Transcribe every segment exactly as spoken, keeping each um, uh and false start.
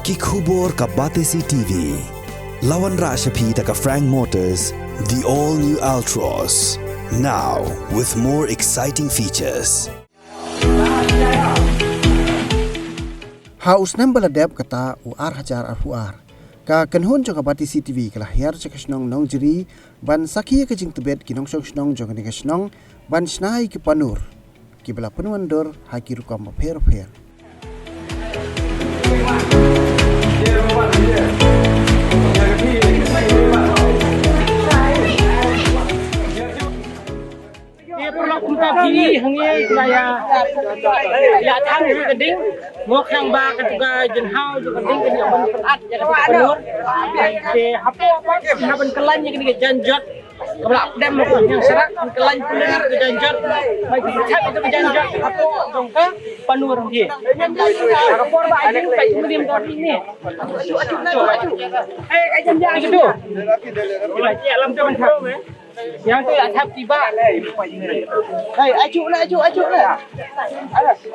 Ki khubor ka Batesi T V. La wanrah sha phi da ka Frank Motors, the all new Altroz. Now with more exciting features. Ha u snem ba la dep kata u ar hajar arphew ar, ka kynhun jong ka Batesi T V ka la hiar sha ka shnong Nongjri ban sakhi ïa ka jingtbit ki nongshong shnong jong kane ka shnong ban shna ïa ki panur kiba la pynwandur ha ki rukom bapher bapher. Ye paralok, kumta phi i hangne la ïa, ïa thang ka ding, mo khang ba katu ka jinghaw jong ka ding ka ding ban pynat ïa katu ka panur. Te hapoh ba ha ban kyllain ïa kane ka janjot. Ka ba la pdem ha ka hynñiewsarong, ban kyllain pynlong ïa ka janjot. Ba ki thep ïa ka janjot hapoh jong ka panur hi. Ha ka por ba ai ding ka jingmyntoi ka ding ne. Aju, aju, aju, aju. Eh, ka janjot. Aju. Ïa lam tu ban thep. Yang tu ïa thep kiba. Hei, aju na, aju, aju na.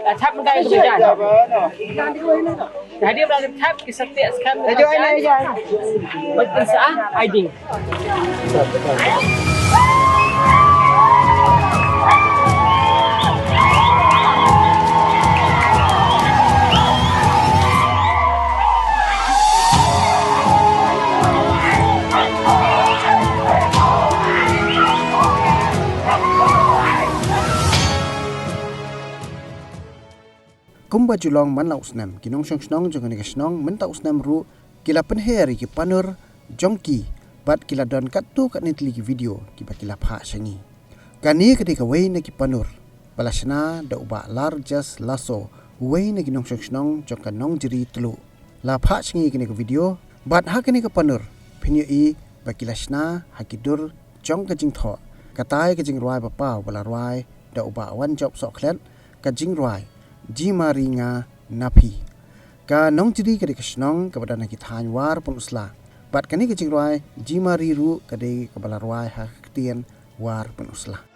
Ïa thep mynta ïa tu jan. Jadi ba thep ki satiak skhem. Aju, aju, aju. Bad pynsa ai ding. Kumba ju long man la u snem, ki nongshong shnong jong kane ka shnong mynta u snem ruh ki la pynher ïa ki panur jong ki bad ki la don katto katne tylli ki video kiba ki la phah sha ngi. Kane ka dei kawei na ki panur ba la shna da u Bah Larjas Laso, uwei na ki nongshong shnong jong ka Nongjri Tluh. La phah sha ngi kane ka video bad ha kane ka panur phin ïohi ba ki la shna ha ki dur jong ka jingthoh. Katai ka jingrwai ba paw ba la rwai da u Bah Wanjop Sohkhlet, ka jingrwai Jima Ri Nga Na Phi. Ka Nongjri ka dei ka shnong kaba don ha ki thaiñ War Pynursla. Bad kane ka jingrwai Jima Ri ruh ka dei kaba la rwai ha ka ktien War Pynursla.